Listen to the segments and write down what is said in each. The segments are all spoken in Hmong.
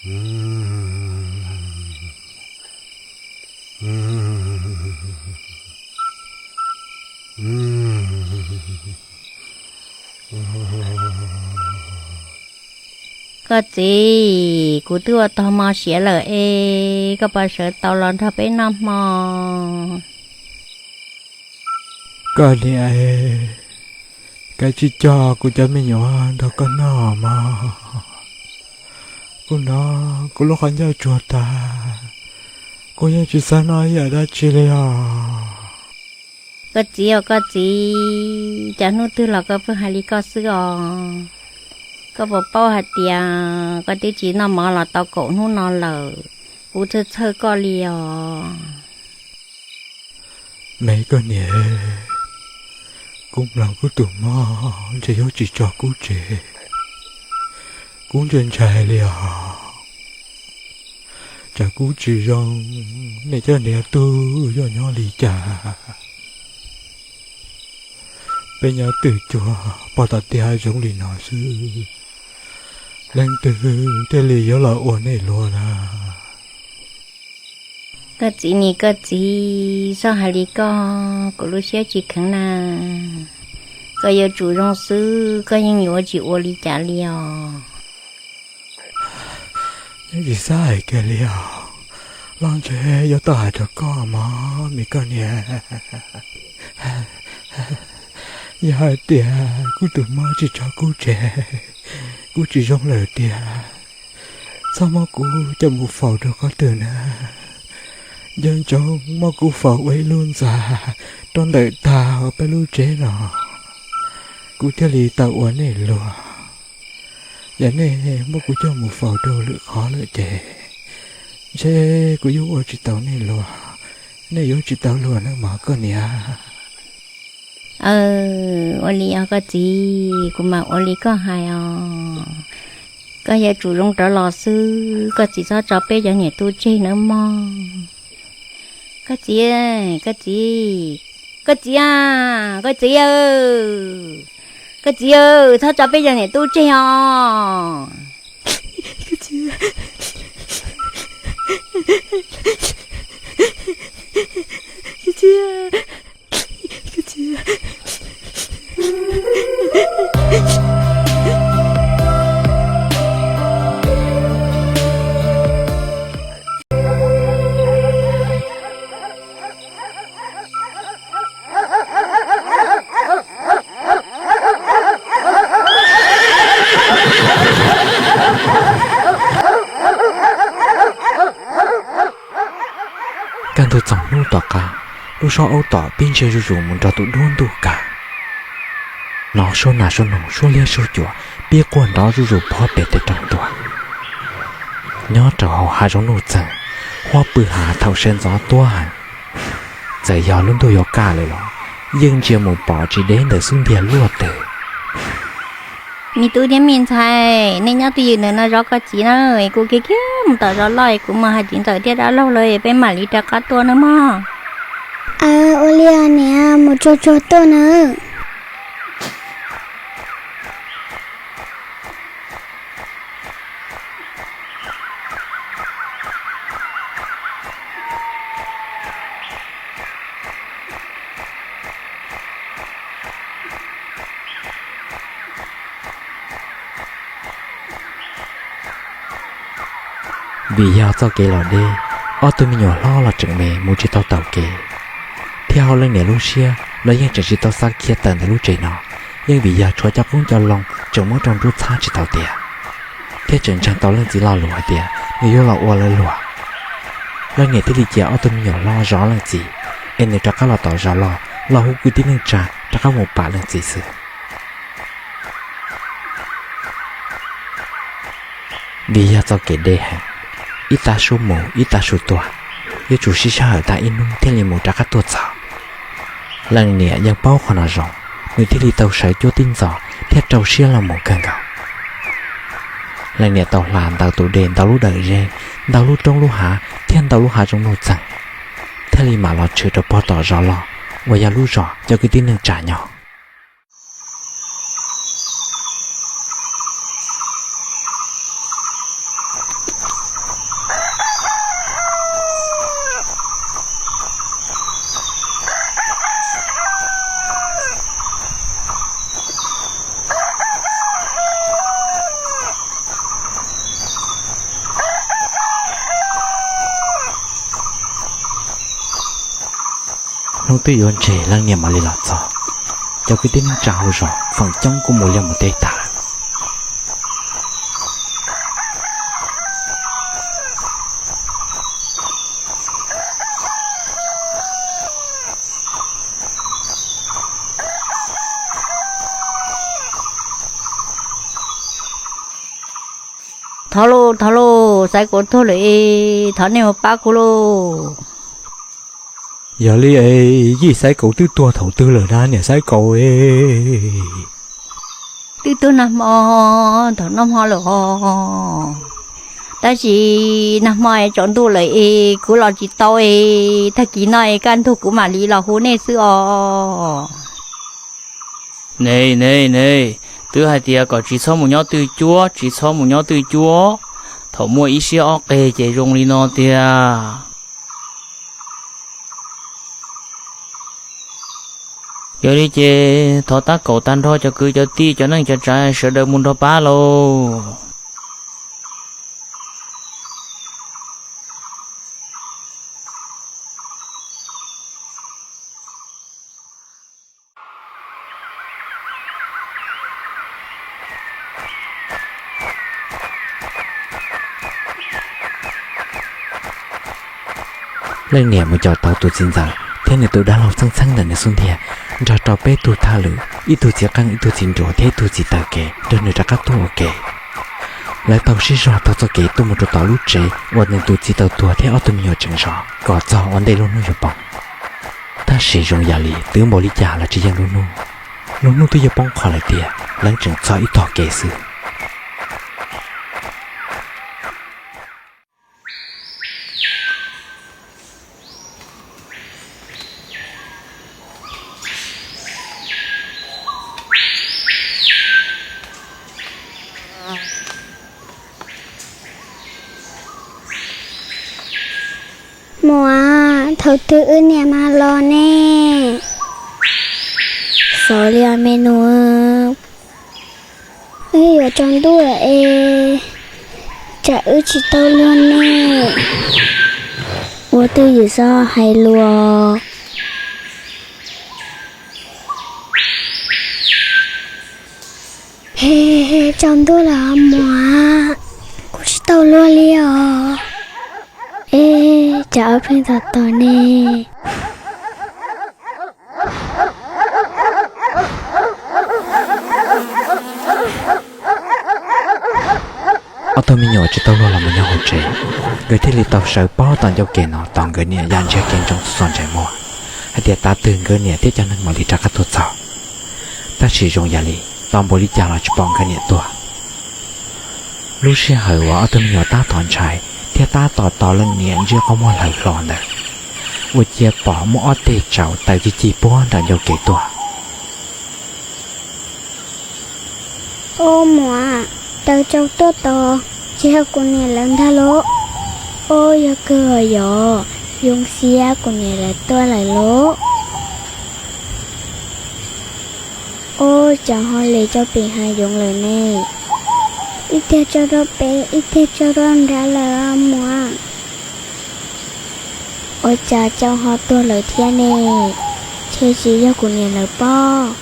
Koj txiv, kuv twb ua tog hmo siav lawm es koj puas sawv tau los nrog peb noj hmo? Koj niam, koj tsis coj kuv cov me nyuam nrog koj noj mog. Kuv hnov kuv lub qhov ncauj tsuag tag, kuv yeej tsis xav noj ib yam dab tsi li os. Koj txiv os koj txiv, cas hnub twg los koj pheej hais li koj xwb os? Koj puas paub hais tias koj twb tsis noj mov los tau kaum hnub no lawm, kuv txhawj txhawj koj li os. Me koj niam, kuv mloog kuv tus mob ntshe yuav tsis tso kuv tseg, kuv ntshai ntshai li os. Tsam kuv tsis zoo, nej cov niam tub yuav nyob li cas? Peb nyob twj cuag pog tom tiaj hav zoov li no xwb, leej twg thiaj li yuav los ua nej luag na? Koj txiv nis koj txiv, txhob hais li koj, kuv lub siab tsis kheev na. Koj yuav tsum zoo xwb, koj yeej yuav tsis ua li cas li os. Yeej tsis xav hais kiag li os, los ntshe yuav tau hais rau koj mog me koj niam. Yog hais tias kuv tus mob tsis tso kuv tseg, kuv tsis zoo lawm tiag, txhob muab kuv coj mus faus rau qhov twg na. Nco ntsoov muab kuv faus ua ib lub ntxa rau ntawm tag hauv peb lub tsev no, kuv thiaj li tau ua nej luag. Yog nej muab kuv coj mus faus rau lwm qhov lawm ces ntshe kuv yuav ua tsis tau nej luag, nej yuav tsis tau luag na mog koj niam. Ua li os koj txiv, kuv mam ua li koj hais os. Koj yuav tsum zoo rov los xwb, koj txiv txhob tso peb cov niam tub tseg nawb mog. Koj txiv, koj txiv, koj txiv a, koj txiv, koj txiv, txhob tso peb cov niam tub tseg os. Kaj ntug txoom hnub tom qab, lub zos aub tom pib ntsia zuj zus mus nrog tus duab ntuj kag. Hnov suab nas suab noog suab liab suab cuam pib quaj nrov zuj zus puag pem tej rooj tuag. Nyob rau hauv hav zoov nuj txeeg, huab pw hav thaum sawv ntxov tuab heev, txawm yog lub ntuj yuav kaj lawm los yeej ntsia mus pom tsis deb ntawm xub ntiag luaj twg. Me tub thiab me ntxhais, nej nyob twj ywm ntawm no zov koj txiv na, kuv khiav khiav mus tom zos loj, kuv mus hais txiv ntxawm thiab dab laug lawm peb mam li rov qab tuaj nawb mog. Aw, ua li os niam, mus tsuag tsuag tuaj nawb. Vim yog txoj kev los deb, ob tug me nyuam hlob los tseem me mus tsis tau taus kev, thiab hauv leej niam lub siab los yeej tseem tsis tau xav khiav tawm ntawm lub tsev no, yeej vim yog tshuav cov qoob cov loo tseem muab rau nruab txhab tsis tau tiag, thiab tseem ntseeg tau leej txiv lo lus hais tias nws yuav los ua lawv luag. Leej niam thiaj li cia ob tug me nyuam hlob zov leej txiv, es nws rov qab los tom zos loj los hu kwv tij neej tsa rov qab mus pam leej txiv xwb. Vim yog txoj kev deb heev, ib tag su mus ib tag su tuaj, yuav tsum siv sij hawm tag ib hnub thiaj li mus rov qab tuaj txog. Leej niam yeej paub qhov no zoo, nws thiaj li tau sawv cuab tib ntxov thiab rau siab los mus kawg nkaus. Leej niam tau hla ntau tus dej, ntau lub dawm zeb, ntau lub roob lub hav thiab ntau lub hav zoov nuj txeeg, thiaj li mam los tshwm rau puag tom zos loj uas yog lub zos cov kwv tij neej tsa nyob. Hnub twb yuav ntseg leej niam mam li los txog. Cov kwv tij neej tsa hauv zos feem coob kuj mus liaj mus teb tag. Thov lauj, thov lauj, Xaiv Kaus tuag lawm es thov nej mus pab kuv lauj. Yog li es yij Xaiv Kaus twb tuag thaum twg lawm na niam Xaiv Kaus es? Twb tuag nag hmo, thaum noj hmo lawm os. Tab sis nag hmo es tsaus ntuj lawm es kuv los tsis tau es tag kis no es kaj ntug kuv mam li los hu nej xwb os. Ne ne ne, twb hais tias kom tsis txhob mus nyob twj cuab, tsis txhob mus nyob twj cuab. Thaum muaj ib siab ob qeg ces zoo li no tiag. Yog li ces thov Tab Kaum tag nrho cov kwv cov tij cov neej cov tsav sawv daws mus nrog pab lauj. Leej niam mus caum tau tus txiv ntxawm thiab nws tus dab laug txheeb txheeb ntawm nws xub ntiag, nrog rau peb tug thaj lwm, ib tug txiv qeej, ib tug txiv nruas thiab ib tug txiv taw kev nrog nws rov qab tuaj ua ke. Lawv tau sib zog taug txoj kev tuaj mus rau tom lub tsev uas nws tus txiv taw tuag thiab ob tug me nyuam tseem zov kom txog ua ntej lub hnub yuav poob. Tab sis zoo yam li twb npaum li cas los tsis yeej lub hnub. Lub hnub twb yuav poob qho lawm tiag, lawv tseem txog ib tog kev xwb. Muam, thaum twg wb niam mam los ne? Xyov li os me nus, wb yuav tsaus ntuj lawm es tsam wb tsis tau luag ne. Ua twj ywm xwb hais lus. He, tsaus ntuj lawm muam, kuv tsis tau luag li os. Es tsam ob pheej tos tos ne. Ob tug me nyuam tsis tau luag los mus nyob hauv tsev, nkawd thiaj li tau sawv pob tom ncauj kev no tos nkawd niam ya ntsiag kev ntsoov txog ntshai muag hais tias tav twg nkawd niam thiab cov neeg mam li rov qab tuaj txog. Tab sis zoo yam li tos npaum li cas los tsis pom nkawd niam tuaj. Lub sij hawm uas ob tug me nyuam tab tom ntshai thiab tab tom tos leej niam ntsib qhov muag lawm hlo ntawd, ua ciav pom muaj ob teg tsaus taws cig cig puag nram ncauj kev tuaj. Ob muam, taws tsaus tuaj tos, tsis yog kuv niam lawv ntag lauj. Ob, yog kawg os, yog, yoo siab kuv niam lawv tuaj lawm lauj. Ob, cas ho li cov pem hav zoov lawm ne? Ib teg tsaug rau pem, ib teg tsaug rau nrad lawm muam. Ua cas cau ho tuag lawm thiab ne? Ntshe tsis yog kuv niam lawv pob.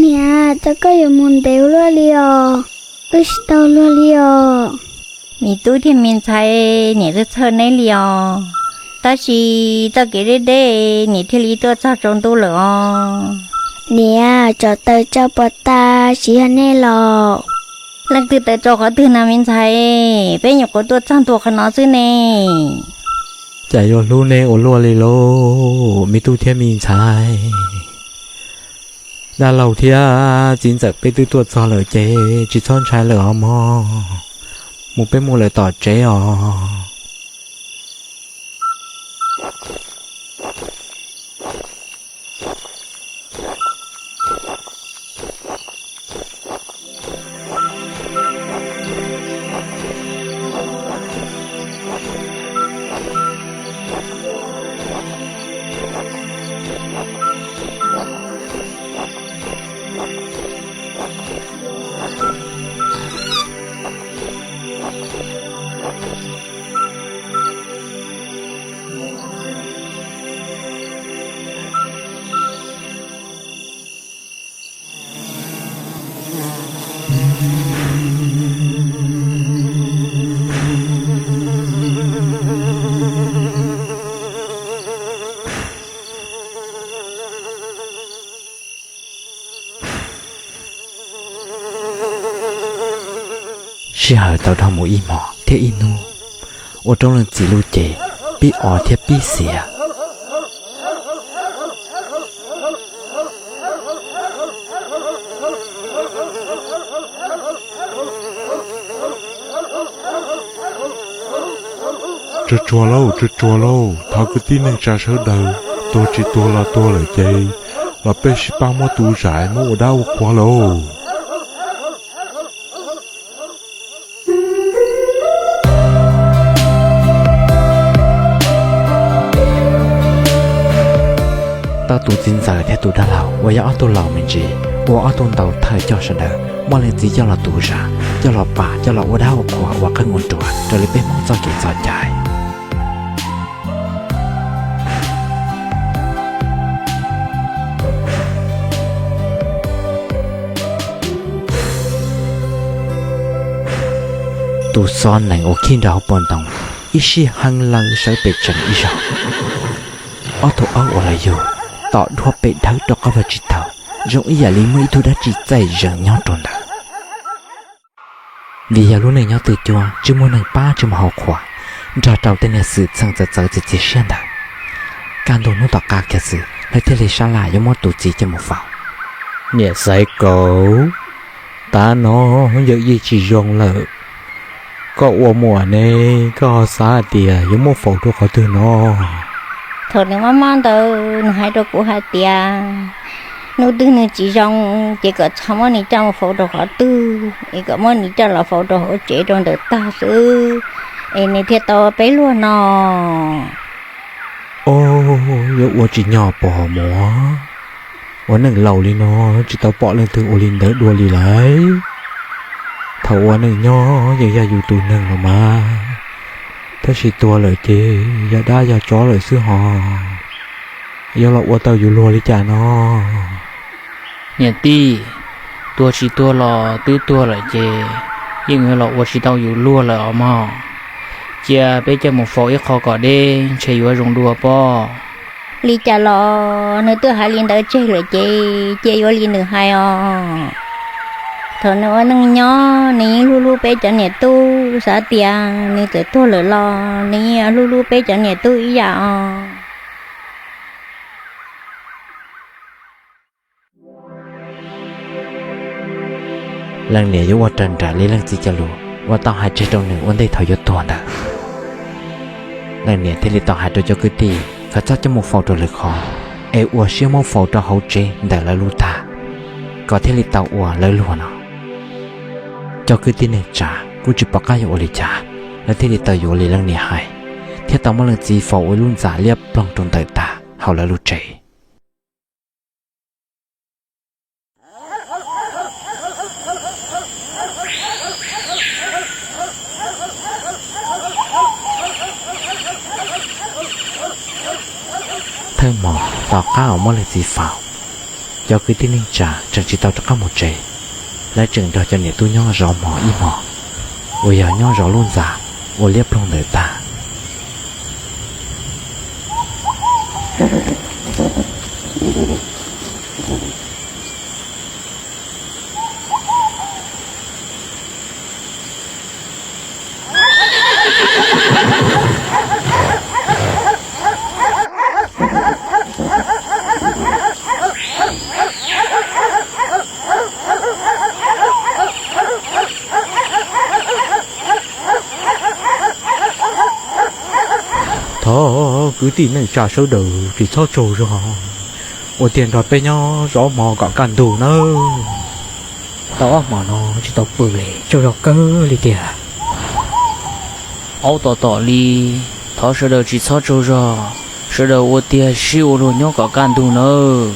Niam, cas koj yuav mus ntev luaj li os? Wb tsis tau luag li os. Me tub thiab me ntxhais, niam twb txhawj neb li os. Tab sis txoj kev deb deb, niam thiaj li tuaj txog tsaus ntuj lawm os. Niam, tsam taws tsaus puas tas tsis yog nej los? Leej twg taws tsaus qhov twg na me ntxhais? Peb nyuam qhuav tuaj txog ntua qhov no xwb ne. Cas yuav hlub neb ua luaj li lauj, me tub thiab me ntxhais. Dab laug thiab txiv ntxawm peb twb tuaj txog lawm ces tsis txhob ntshai lawm os mog. Mus peb mus lawm tom tsev os. Sij hawm tau dhau mus ib hmos thiab ib hnub, ua rau leej txiv lub cev pib o thiab pib xiav. Tsuag tsuag lauj, tsuag tsuag lauj, thov kwv tij neej tsa sawv daws, tuag tsis tuag los tuag lawm ces los peb sib pab muab tu zais muab ua dab ua qhua lauj. Tau tus txiv ntxawm thiab tus dab laug uas yog ob tug laus me ntsis, ua ob tug ntaus thawj coj sawv daws muab leej txiv coj los tu zais, coj los pam, coj los ua dab ua qhua ua qeej ua ruas raws li peb Hmoob txoj kev txoj cai. Tus xov nees uas khij nrog hauv paus ntoo ib sij heev lawv sawv pem tsees ib zaug. Ob tug aub uas lawv yug tom dhuav pem dhawv rau qab vaj tsis taug, zoo ib yam li muaj ib tug dab tsi txaij zeeg nyob rau ntawd. Vim yog lub neej nyob twj cuab tsis muaj neeg pab tsis muaj hauv qhua, nrog rau tej niag xwm txheej txawv txawv txias txias siab ntawd. Kaj ntug hnub tom qab kiag xwb lawv thiaj li sab laj yuav muab tus txiv coj mus faus. Niam Xaiv Kaus, tav no yawm yij tsis zoo lawm, koj ua muam ne, koj xav hais tias yuav muab faus rau qhov twg no? Thaum nws mob mob ntawd nws hais rau kuv hais tias hnub twg nws tsis zoo ces kom txhob muab nws coj mus faus rau qhov twg es kom muab nws coj los faus rau hauv tsev rau ntawm tag xwb es nws thiaj tau peb luag no. Os, yuav ua tsis nyog pom muam, ua neej laus li no tsis tau pom leej twg ua li ntawd dua li lawm. Thaum ua neej nyob yeej yog yus tus neeg los mas, tab sis tuag lawm ces yog dab yog tsov lawm xwb hos, yuav los ua tau yus luag li cas no? Niam tij, tuag tsis tuag los twb tuag lawm ces yeej yuav los ua tsis tau yus luag lawm os mog. Cia peb coj mus faus ib qho kom deb ntshe yuav zoo dua pob. Li cas los nws twb hais li ntawd tseg lawm ces cia yuav li nws hais os. Thaum nws ua neej nyob nws yeej hlub hlub peb cov niam tub, xav tias nws txawm tuag lawm los nws yeej hlub hlub peb cov niam tub ib yam os. Leej niam yuav ua raws nraim li leej txiv cov lus uas tau hais tseg rau nws ua ntej thaum yuav tuag ntawd. Leej niam thiaj li tau hais rau cov kwv tij kom txhob coj mus faus rau lwm qhov, es ua siab muab faus rau hauv tsev ntawm lawv lub tag, kom thiaj li tau ua lawv luag no. Cov kwv tij neej tsa kuj tsis pom qab yuav ua li cas, lawv thiaj li tau yuav li leej niam hais, thiaj tau muab leej txiv faus ua ib lub ntxa liab ploog rau ntawm tag hauv lawv lub tsev. Thawj hmo tom qab uas muab leej txiv faus, cov kwv tij neej tsa tseem tsis tau rov qab mus tsev, lawv tseem nrog cov niam tub nyob zov hmo ib hmos, uas yog nyob zov lub ntxa ua liab ploog ntawm tag. Thov kwv tij neej tsa sawv daws tsis txhob tsaug zog, ua tiag nrog peb nyob zov hmo kom kaj ntug nawb. Tau ob hmo no tsis tau pw li, tsaug zog kawg li tiag. Aub tom tom li, thov sawv daws tsis txhob tsaug zog, sawv daws ua tiag sib ua luag nyob kom kaj ntug nawb.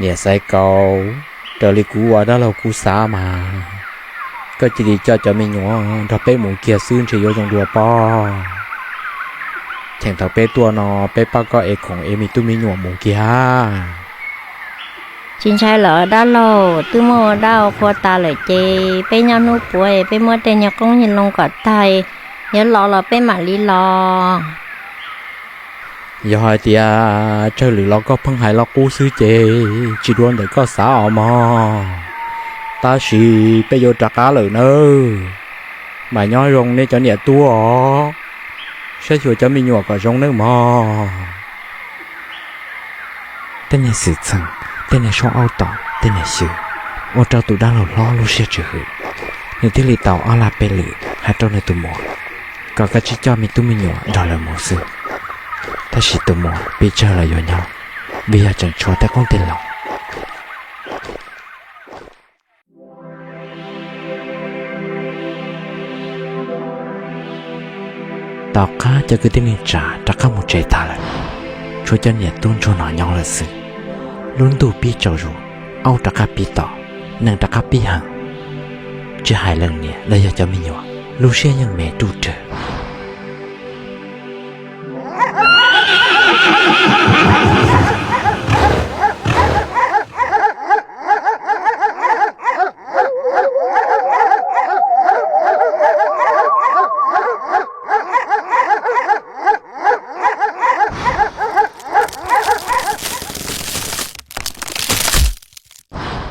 Niam Xaiv Kaus, raws li kuv ua dab laug kuv xav mas, Koj cia li coj cov me nyuam nrog peb mus kiag xwb ntshe yuav zoo dua pob. Cheem thaum peb tuaj no peb pab koj ev khoom ev me tub me nyuam mus kiag. Tsis ntshai lawm dab laug, twb muaj ua dab ua qhua tas lawm ces peb nyob hnub puav peb muab tej nyuag qoob nyuag loo kom tag, yuav los los peb mam li los. Yog hais tias tsawg lwm los koj pheej hais los qub xwb ces tsis dua ntawm koj xav os mog. Tab sis peb yuav rov qab lawm nawb, mas nyob zoo nej cov niam tub os, saib xyuas cov me nyuam kom zoo nawb mog. Tej niag xwm txheej, tej niag suab aub tom, tej niag xyw, ua rau tus dab laug hlob lub siab tsis hwm. Nws thiaj li tau ob lag peb lwm hais rau nws tus muam kom kav tsij coj me tub me nyuam nrog lawv mus xwb. Tab sis tus muam pes tsawg los yuav nyob, vim yog tseem tshuav tej qoob tej loo. Tom qab cov kwv tij neej tsa rov qab mus tsev tag lawm, tshuav cov niam tub ntsuag no nyob lawm xwb. Lub ntuj pib tsaus zus, aub rov qab pib tom, neeg rov qab pib heev. Tsis hais leej niam los yog cov me nyuam, lub siab yeej me ruj rwg.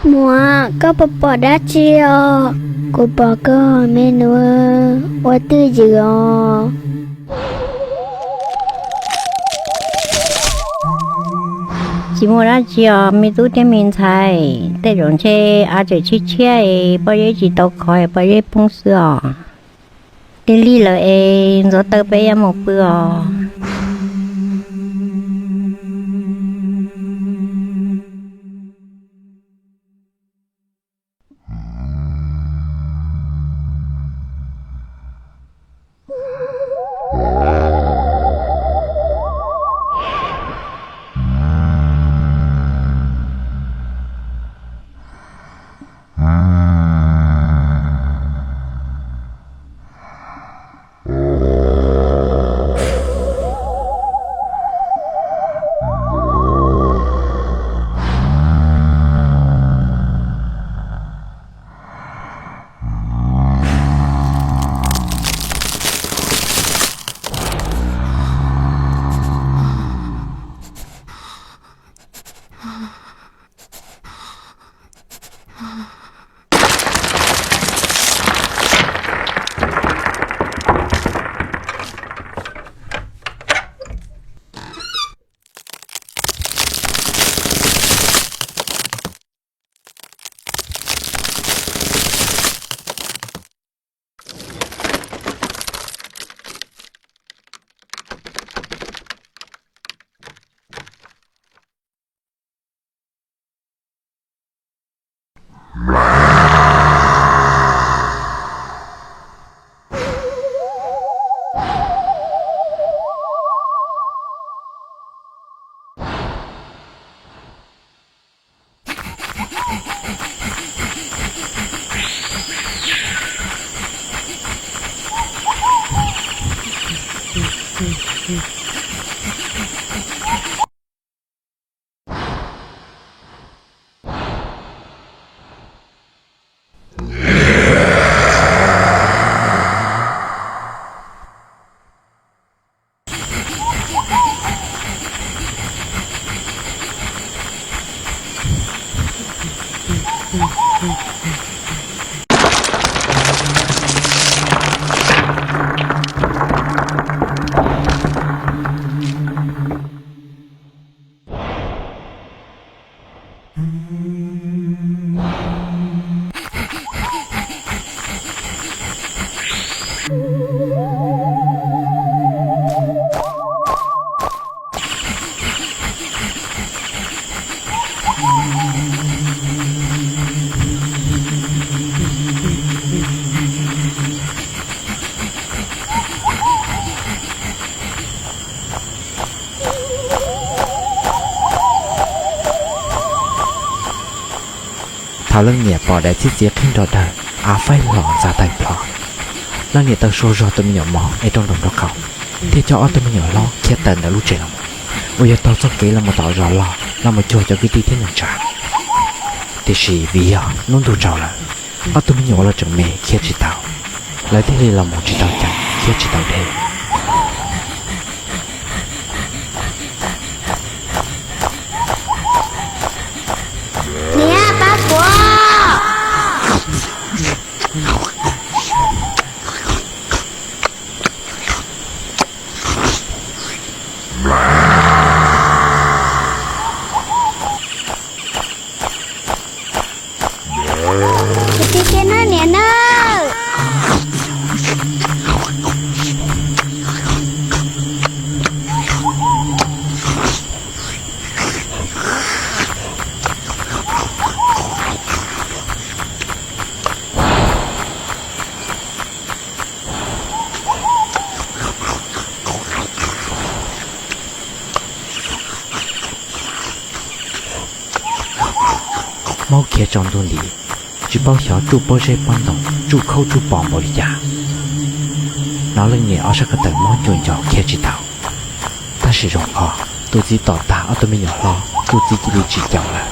Muam, koj puas pom dab tsi os? Kuv pom koj me nus ua twj ywm os. Tsis muaj dab tsi os me tub thiab me ntxhais, tej zaum ntshe av tseem tshiab tshiab es pob zeb tsis tau khov es pob zeb poob xwb os. Lig lig lawm es ntxuav taw peb yuav mus pw os. Thaum leej niam pom daim txhib txiv qhib nrov dawg, Av faib los ntxa tawm plho. Leej niam tau sua zog tus me nyuam mos es rau nraum nraub qaum, thiab coj ob tug me nyuam hlob khiav tawm ntawm lub tsev los, uas yog taug txoj kev los mus tom zos loj los mus cuag cov kwv tij thiab neej tsa. Tiam sis vim yog hnub ntuj tsaus lawm, ob tug me nyuam uas los tseem me khiav tsis tau, lawv thiaj li los mus tsis tau ceev, khiav tsis tau deb. Niam, pab kuv! Kuv tig kiag nawb niam nawb. Hmoob khiav tsaus ntuj nti, tsis paub xyov tsuj pob zeb pob ntoo, tsuj khaub tsuj pos npaum li cas. Hnov leej niam ob sab ko taw mob cuam nco khiav tsis tau. Tab sis zoo qhov tus txiv tom tag ob tug me nyuam hlob, tus txiv cia li tsis caum lawm.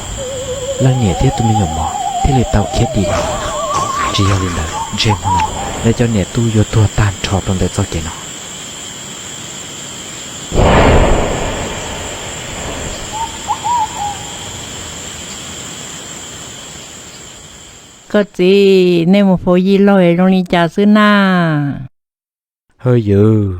Leej niam thiab tus me nyuam mos thiaj li tau khiav dim los. Tsis yog li ntawd ntshe hmo no lawv cov niam tub yuav tuag tag nrho rau ntawm txoj kev no. Koj txiv, nej mus faus yij laug zoo li cas xwb na? Hawj ywg,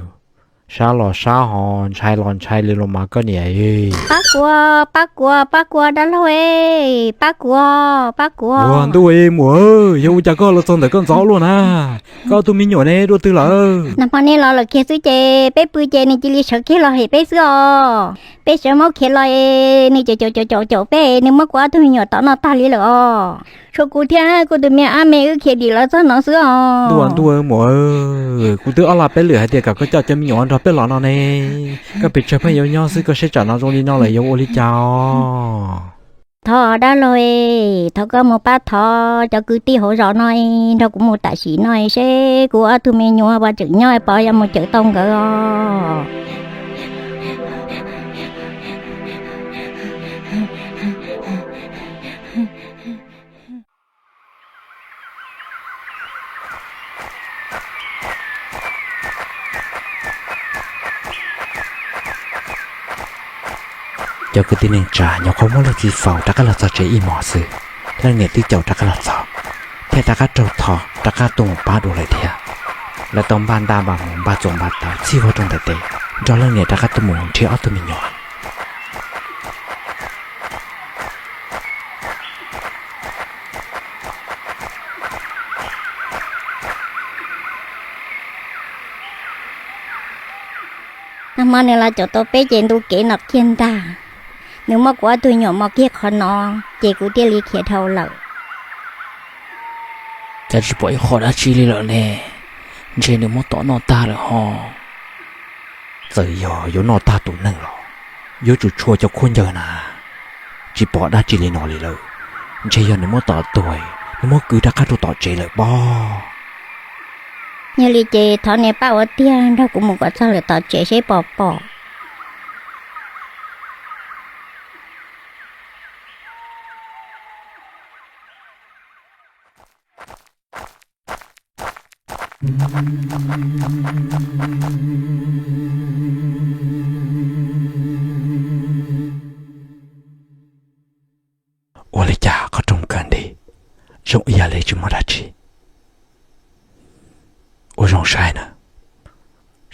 sab los sab ho ntshai los ntshai li los mas koj niam. Pab kuv, pab kuv, pab kuv dab laug e, pab kuv, pab kuv. Ua ntuj e muam, yog ua cas koj los txog ntawm koj ntxov luaj na? Koj ob tug me nyuam ne dua twg lawm? Nag hmo nej los lawm kiag xwb ces peb pw ces nws cia li sawv kiag los hem peb xwb os. Peb sawv maub khiav los es nws caum caum caum caum peb, nws muab kuv ob tug me nyuam tom noj tag li lawm os. Tshuav kuv thiab kuv tus me ab me wb khiav dim los txog no xwb os. Ntuj ntuj muam, kuv twb ob lag peb lwm hais tias kom koj coj cov me nyuam nrog peb los no ne. Koj pes tsawg pheej yuav nyob xwb, koj saib tsam no zoo li no lawm yuav ua li cas os? Thov dab laug, thov koj mus pab thov cov kwv tij hauv zos no nrog kuv mus tam sim no seb kuv ob tug me nyuam puas tseem nyob, puas yuav mus cawm tau nkawd os. Cov kwv tij neej tsa nyuam qhuav muab leej txiv faus rov qab los txog tsev ib hmos xwb, leej niam twb caum rov qab los txog, thiaj rov qab raug tho rov qab tuaj mus pab dua lawm thiab. Lawv tau npaj ntaj npaj hmo npaj txuas npaj taws txhij huab rau ntawm tes, nrog leej niam rov qab tuaj mus nrhiav ob tug me nyuam. Nag hmo nws los caum tau peb ces ntu kev no kiag ntag. Nws muab kuv ob tug nyuam mos kiag qhov no, ces kuv thiaj li khiav dhau lawm. Cas tsis pom ib qho dab tsi li lawm ne? Ntshe nws muab tom noj tag lawm ho. Txawm yog yuav noj tag tus neeg los yuav tsum tshua cov khaub ncaws na. Tsis pom dab tsi li no li lawm. Ntshe yog nws muab tom tuag, nws muab kwv rov qab rau tom tsev lawm pob. Yog li ces thov niam pab ua tiag nrog kuv mus kom txog lawm tom tsev seb puas pom. Ua li cas qhov rooj kawg nti, zoo ib yam li tsis muaj dab tsi. Ua zoo saib na,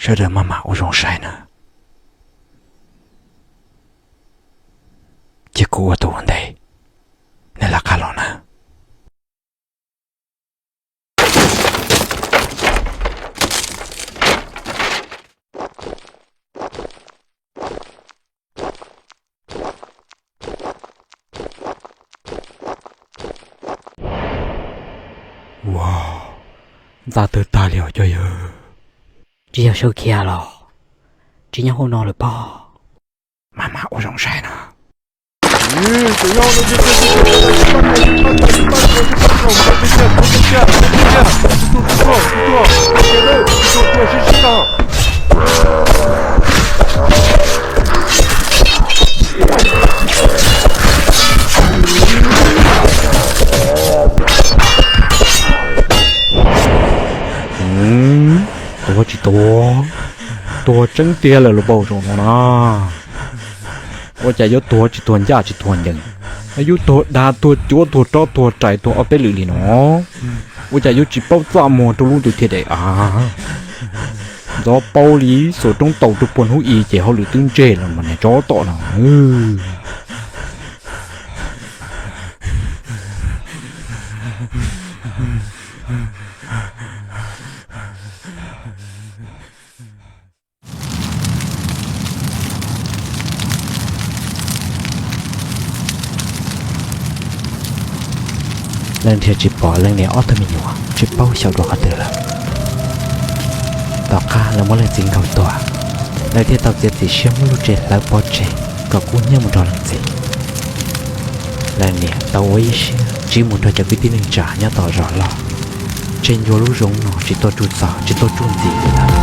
sawv daws maj mam ua zoo saib na. Cia kuv ua tus ua ntej, nej lawv qab los na. Ua, ntxa twb tag li os cov yawg. Tsis yog sawv khiav los, tsis nyob hauv no lawm pob. Maj mam ua zoo saib no. Tuag tsis tuag, tuag tseeb tiag lawm los paub zoo no na. Ua cas yuav tuag tsis tuag ncaj tsis tuag ncees, yuav tuag dag tuag cuav tuag rov tuag rais tuag ob peb lwm li no. Ua cas yuav tsis paub txaj muag rau lub ntuj thiab dam a? Ntxov paub li xuas roob taus rau puag hnub i ces hauj lwm twb ntseg los mas niag tsov tom no. Leej niam tsis pom leej niam ob tug me nyuam tsis paub xyaum dua qhov twg lawm. Tom qab lawv muab leej txiv nkaug tuag, lawv thiaj tau txiav txim siab muab lub tsev hlawv pov tseg kom kub hnyiab mus nrog leej txiv. Leej niam tau ua ib siab tsiv mus nrog cov kwv tij neej tsa nyob tom zos loj, tseg ncua lub zoov no tsis tuaj tsuj txog tsis tuaj tsuj ntxiv li lawm.